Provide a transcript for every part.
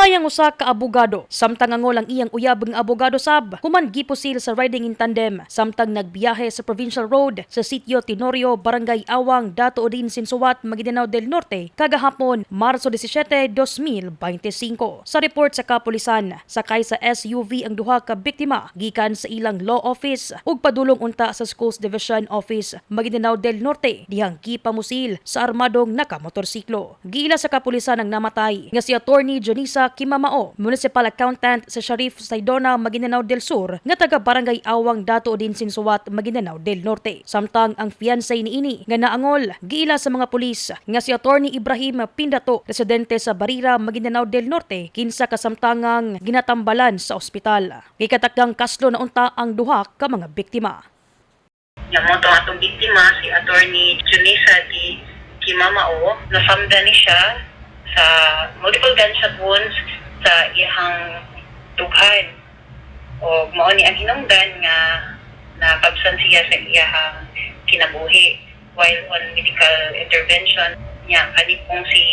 Namatay ang usa ka abogado samtang angol ang iyang uyab nga abogado sab human gipusil sa riding in tandem samtang nagbiyahe sa Provincial Road sa Sitio Tenorio, Barangay Awang, Datu Odin Sinsuat, Maguindanao del Norte kagahapon, Marso 17, 2025. Sa report sa kapulisan, sakay sa SUV ang duha ka biktima gikan sa ilang law office ug padulong unta sa Schools Division Office, Maguindanao del Norte, dihang gipamusil sa armadong nakamotorsiklo. Giila sa kapulisan ang namatay nga si Attorney Jonisa Kimamao, municipal accountant sa Shariff Saidona, Maguindanao del Sur, nga taga Barangay Awang, Datu Odin Sinsuat, Maguindanao del Norte. Samtang ang fiancé niini nga naangol, giila sa mga pulis nga si Attorney Ibrahim Pindato, residente sa Barira, Maguindanao del Norte, kinsa kasamtangang ginatambalan sa ospital. Gikatakdang kaslo na unta ang duha ka mga biktima. Nya mao to atong biktima, si Attorney Junisa D. Kimamao, nasamda ni siya sa multiple gunshot wounds sa iyang dughan. O mao ni ang hinungdan nga nakabsan siya sa iyang kinabuhi while on medical intervention niya. Kani pong si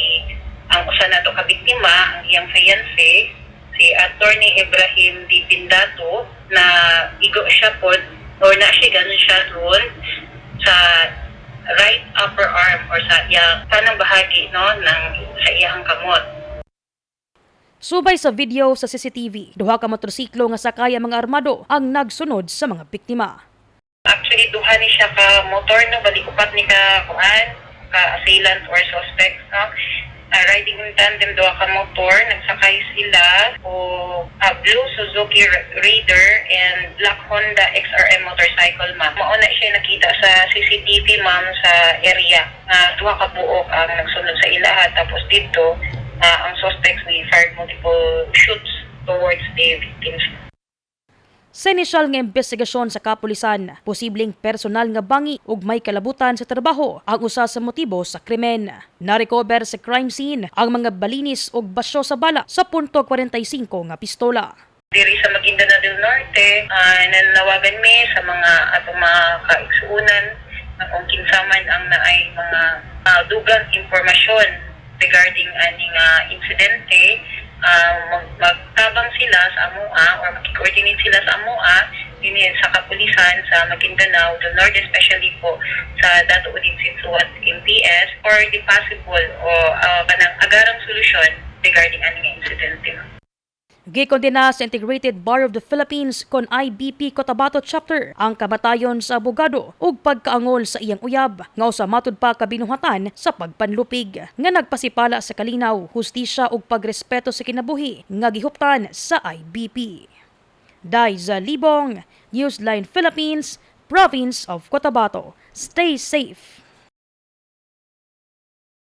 ang usa nato ka biktima, ang iyang fiancé, si Attorney Ibrahim D. Pindato, na igo siya pod or na siya gunshot wound sa right upper arm or sa iyang kanang bahagi, no, ng sa iyang kamot. Subay sa video sa CCTV, duha ka motorsiklo nga sakay ang mga armado ang nagsunod sa mga biktima. Actually, duha ni siya ka motor, no, bali upat ni ka kuan, ka assailant or suspects, no. Riding in tandem, duha ka motor, nagsakay sila o blue Suzuki Raider and black Honda XRM motorcycle, ma'am. Mao na siya nakita sa CCTV, ma'am, sa area nga duha ka buok ang nagsunod sa ilaha, tapos dito ang suspects, we fired multiple shoots towards the victims. Sa inisyal nga investigasyon sa kapulisan, posibleng personal nga bangi ug may kalabutan sa trabaho ang usa sa motibo sa krimen. Na-recover sa crime scene ang mga balinis ug basyo sa bala sa .45 nga pistola. Diri sa Maguindanao del Norte, nananawagan mi sa mga atong mga kaigsuunan na kung kinsa man ang naay mga dugang impormasyon regarding ani nga insidente, magtabang sila sa amoa or makikoordinate sila sa amoa dinhi sa kapulisan sa Maguindanao del Norte, especially po sa Datu Odin Sinsuat MPS, or the possible o kanang agarang solusyon regarding ani nga insidente. Gikondena sa Integrated Bar of the Philippines kon IBP Cotabato Chapter ang kamatayon sa abogado ug pagkaangol sa iyang uyab nga usa matud pa ka binuhatan sa pagpanlupig nga nagpasipala sa kalinaw, hustisya ug pagrespeto sa kinabuhi nga gihuptan sa IBP. Daiza Libong, Newsline Philippines, Province of Cotabato. Stay safe.